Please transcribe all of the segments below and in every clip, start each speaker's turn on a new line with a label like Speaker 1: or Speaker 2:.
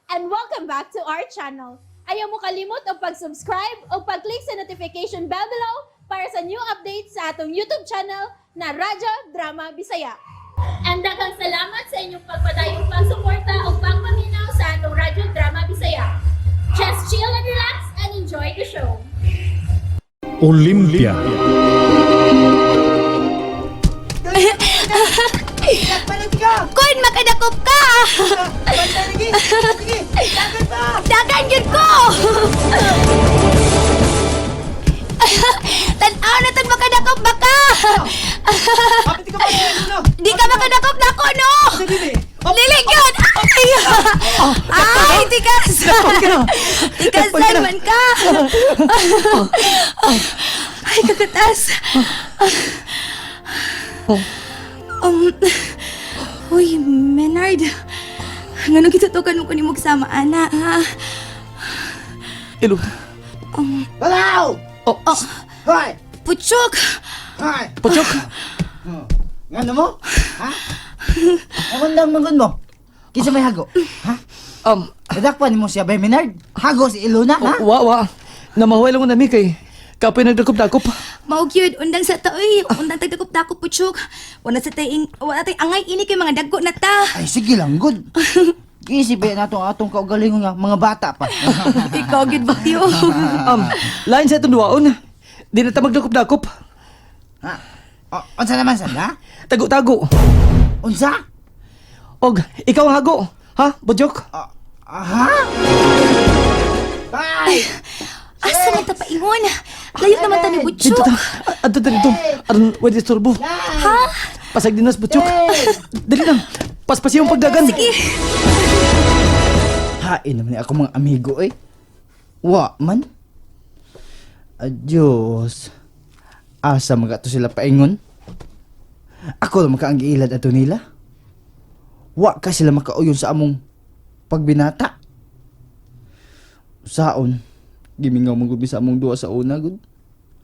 Speaker 1: And welcome back to our channel. Ayaw mo kalimot og pag-subscribe o pag-click sa notification bell below para sa new updates sa atong YouTube channel na Radyo Drama Bisaya. And daghang salamat sa inyong pagpadayong pagsuporta o pagpaminaw sa atong Radyo Drama Bisaya. Just chill and relax and enjoy the show.
Speaker 2: Olympia.
Speaker 3: Kun, makadakop ka! Dagan yun ko! Tanaw na tan makadakop ba ka? Di ka makadakop na ako, no? Dili yun! Ay! Ay, tikas! Tikasan man ka! Ay, kakatas! Uy, Menard. Ngano gitutukan mo ko nimo sama ana, ha?
Speaker 4: Ilo.
Speaker 5: Hello!
Speaker 4: Oh,
Speaker 3: Oh,
Speaker 5: Hoy!
Speaker 3: Puchok!
Speaker 5: Hoy!
Speaker 4: Puchok.
Speaker 5: Ngano mo? Ha? Ang lang mangun mo? Kinsa may hago? Ha? Nadakpan nimo siya bay Menard? Hago si Ilona, ha?
Speaker 4: Wa wa. Namahuway lang ko nami kay kapoy nagdakop-dakop.
Speaker 3: Mao gyud undang sa ta oy, undang tagdakop-dakop, Puchok. Wala sa tay wala tay angay ini kay mga dagko na ta.
Speaker 5: Ay, sige lang, good. Giisip ba nato ang atong kaugalingon nga mga bata pa.
Speaker 3: Ikaw gyud baktiyo.
Speaker 4: Lain sa itong duwaon. Di na ta magdakop-dakop.
Speaker 5: Ha? O, unsa naman sad, ha?
Speaker 4: Tago-tago.
Speaker 5: Unsa?
Speaker 4: Og ikaw ang hago. Ha, Bujok?
Speaker 5: O, ha? Bye!
Speaker 3: Asa man ta paingon? Layo naman ta ni
Speaker 4: Dito
Speaker 3: Puchok.
Speaker 4: ta. Adto ta dito. Aron wa disturbo.
Speaker 3: Ha?
Speaker 4: Pasag dinas, Bujok. Dali lang. Paspasi yung pagdagan.
Speaker 3: Sige.
Speaker 5: Hain naman ni ako mga amigo eh. Wa man. Adios. Asa mga to sila paingon? Ako lang maka ang giilad ato nila. Wa ka sila makauyon sa among pagbinata. Saon, gimingaw man gud mi sa among duwa sa una gud.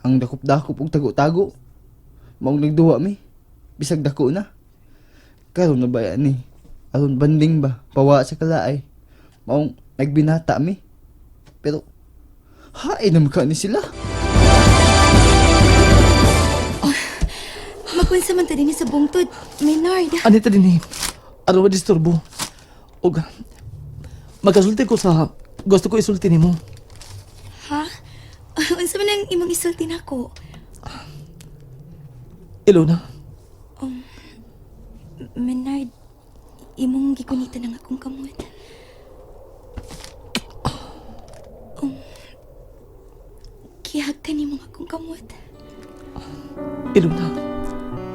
Speaker 5: Ang dakop-dakop ug tago-tago. Maong nagduwa mi. Bisag dako na. Karon na ba yan ni? Aron banding ba? Pawa sa kalaay. Maong nagbinata mi. Pero hain naman ka ni sila.
Speaker 3: Magunsa man ta dinhi sa bungtod, Menard.
Speaker 4: Anita din eh. Aron wa disturbo. Og magkasulti ko sa gusto ko isulti nimo.
Speaker 3: Ha? Unsa man ang imong isulti nako?
Speaker 4: Ilona.
Speaker 3: Menard, imong gikunita ng akong kamot. Gihag ka nimong akong kamot.
Speaker 4: Ilona.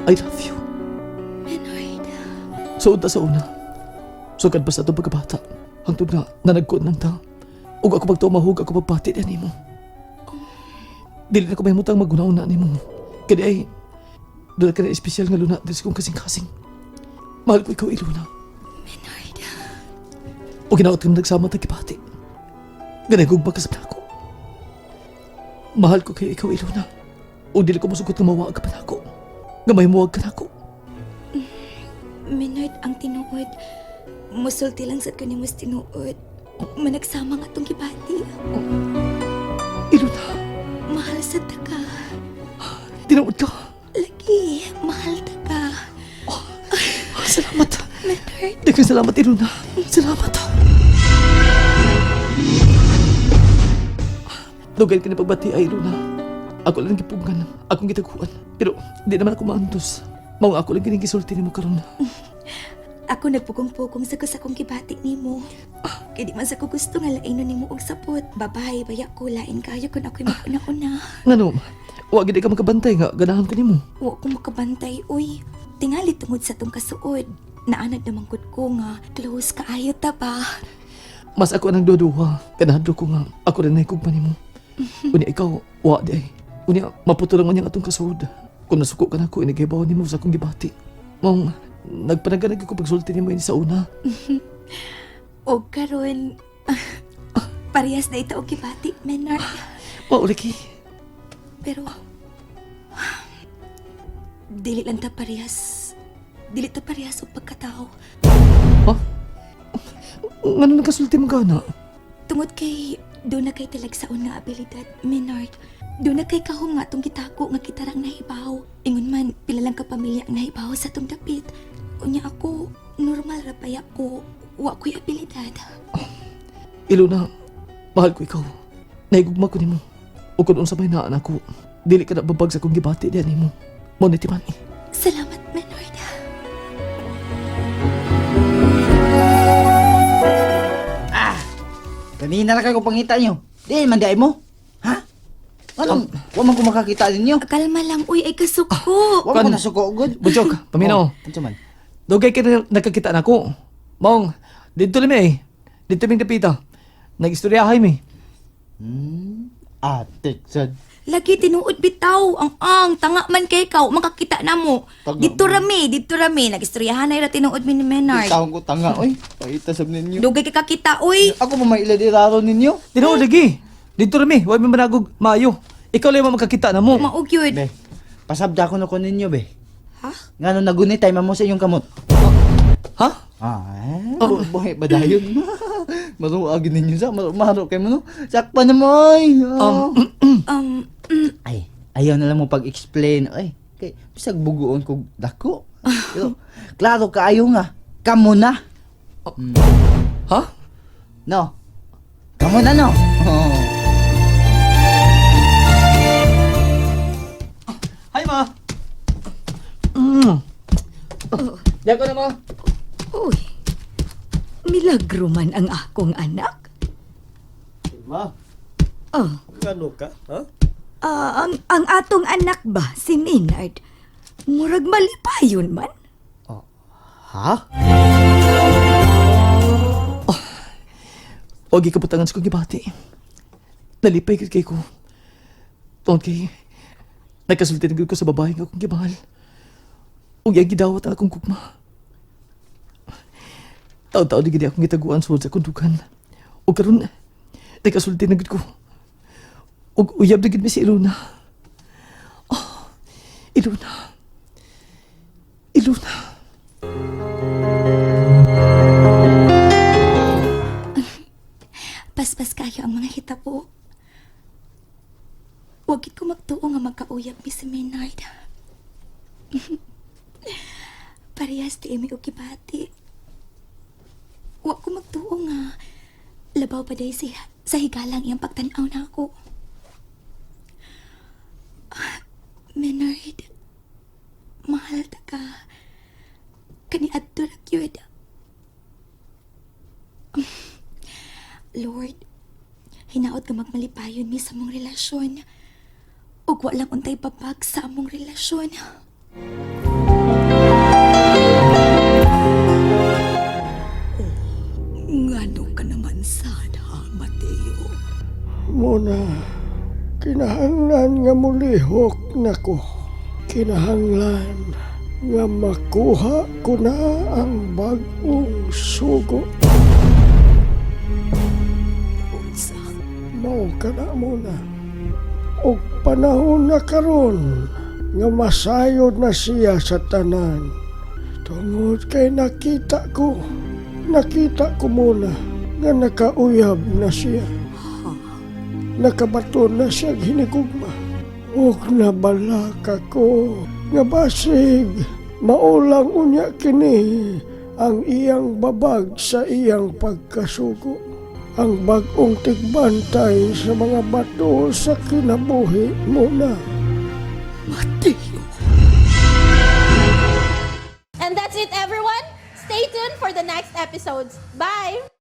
Speaker 4: I love you.
Speaker 3: Menard,
Speaker 4: Suod ta sa una. Sugad pa sa itong pagkabata. Hangtod nga, nanagkod ng ta. Ug ako pagtumahog, ako pagpati na nimo. Dili na ko mahimutang magunauna nimo. Kaya ay, doon ka na espesyal nga luna diri sa kong kasing-kasing. Mahal ko ikaw, Ilona.
Speaker 3: Menard,
Speaker 4: O ginaot kang nagsama tagkipati. Ganay gugma ka sa ako. Mahal ko kayo ikaw, Ilona. O dili ko musugot nga mawag ka pa nako. Nga mahimuwag ka nako.
Speaker 3: Menard, ang tinuod. Musulti lang sad ko nimo sa tinuod. Managsama nga atong gibati.
Speaker 4: Ilona,
Speaker 3: Mahal sad ta ka.
Speaker 4: tinuod ka.
Speaker 3: Lagi, mahal ta ka.
Speaker 4: Salamat.
Speaker 3: Menard,
Speaker 4: Daghang salamat, Ilona. Salamat. Dugay ka na pagbati ay, Ilona. Ako lang gipugan. Akong gitaguan. Pero di naman ako maantos. Mao nga ako lang gining gisulti nimo karon.
Speaker 3: ako nagpugong-pugong sa sa akong gibati nimo. Kay di man sa ko gusto nga lainon nimo og sapot. Babay, baya ko lain kayo kun ako'y maguna-una.
Speaker 4: Ngano, wa gid ka makabantay nga ganahan ko nimo.
Speaker 3: Wa ko makabantay, uy. Tingali tungod sa tong kasuod. Naanad naman gud ko nga close kaayo ta ba.
Speaker 4: Mas ako ang duha-duha. Ganahan ko nga ako rin nahigugma nimo. Unya ikaw, wa di ay. Unya maputo lang unya ang atong kasuod. Kung nasuko ka nako, inighibaw nimo sa akong gibati. Mong nagpanaganag ko pagsulti nimo ini sa una.
Speaker 3: Og karon parehas na ita og gibati, Menard.
Speaker 4: Wa lagi.
Speaker 3: Pero dili lang ta parehas. Dili ta parehas og pagkatao.
Speaker 4: Ha? Ngano nagkasulti mo gana?
Speaker 3: Tungod kay doon na kay talagsaon nga abilidad, Menard. Doon na kay kahong nga atong gitako nga kita rang nahibaw. Ingon man, pila lang ka pamilya ang nahibaw sa atong dapit. Unya ako, normal ra paya ko. Wa ko'y abilidad.
Speaker 4: Iluna, mahal ko ikaw. Nahigugma ko nimo. Ug kun unsa may naa nako, dili ka na babag sa akong gibati diyan nimo. Mo ni timan eh.
Speaker 3: Salamat, Menard.
Speaker 5: Kanina lang kayo pangita niyo. Di man di ay mo. Ha? Anong, wa man ko makakita ninyo.
Speaker 3: Kalma lang, uy, ay kasuko.
Speaker 5: Wa man ko nasuko gud.
Speaker 4: Butchok, paminaw.
Speaker 5: Oh, unsa man?
Speaker 4: Dugay kay na nagkakita nako. Maong, dito lami eh. Dito ming dapita. Nag-istoryahay mi.
Speaker 5: Atik sad.
Speaker 3: Lagi tinuod bitaw ang tanga man kay ikaw makakita na mo.
Speaker 5: Tanga
Speaker 3: Dito rami, dito rami nagistoryahan na ra tinuod mi ni Menard.
Speaker 5: Taon ko tanga oy. Pakita sab ninyo.
Speaker 3: Dugay kay kakita uy.
Speaker 5: Ako pa may iladiraron ninyo.
Speaker 4: Tinuod lagi. Dito rami, wa mi managog maayo. Ikaw lang ang makakita na mo.
Speaker 3: Mao gyud.
Speaker 5: Be, pasabda ko na ko ninyo be.
Speaker 3: Ha?
Speaker 5: Ngano nagunit ay mamo sa inyong kamot.
Speaker 4: Ha?
Speaker 5: Ah, eh, buhay ba dayon? Maruag ninyo sa maro kay mo no. Sakpa na mo oy. Oh. Ay, ayaw na lang mo pag-explain. Ay, kay bisag buguon kog dako. Pero klaro kaayo nga. Kamo na.
Speaker 4: Ha?
Speaker 5: No. Kamo na no. Oh.
Speaker 4: Hi ma. Diyan ko na ma.
Speaker 2: Uy, milagro man ang akong anak.
Speaker 6: Ma,
Speaker 2: Oh,
Speaker 6: ano ka? Ha?
Speaker 2: ang atong anak ba, si Maynard, murag malipayon man.
Speaker 5: Ha?
Speaker 4: Huwag ikabutangan sa kong gibati. Nalipay gud kay ko. Tuon kay, nagkasulti na gud ko sa babae nga akong gimahal. Ug iyang gidawat ang akong gugma. Taon-taon na gid akong gitaguan sulod sa akong dugan. Ug karon, nagkasulti na gud ko. Ug uyab na gud mi si Iluna. Oh, Iluna. Iluna.
Speaker 3: Paspas kayo ang mga hitabo. Huwag gid ko magtuo nga magkauyab mi si Maynard. Parehas di mi og gibati. Wa ko magtuo nga labaw pa day siya sa higalang iyang pagtan-aw na ako. Ah, Maynard, mahal ta ka. Kani adto ra gyud. Lord, hinaot ka magmalipayon mi sa mong relasyon. Ug wa lang untay babag sa among relasyon.
Speaker 2: Ngano ka naman sad, ha, Mateo?
Speaker 7: Muna, kinahanglan nga mulihok nako. Kinahanglan nga makuha ko na ang bag-ong sugo.
Speaker 2: Unsa?
Speaker 7: Mao ka na muna. Og panahon na karon nga masayod na siya sa tanan. Tungod kay nakita ko muna nga nakauyab na siya. Nakabaton na siya hinigugma. Og nabalaka ko nga basig maulang unya kini ang iyang babag sa iyang pagkasugo. Ang bag-ong tigbantay sa mga bato sa kinabuhi muna.
Speaker 2: Mateo!
Speaker 1: And that's it, everyone. Stay tuned for the next episodes. Bye!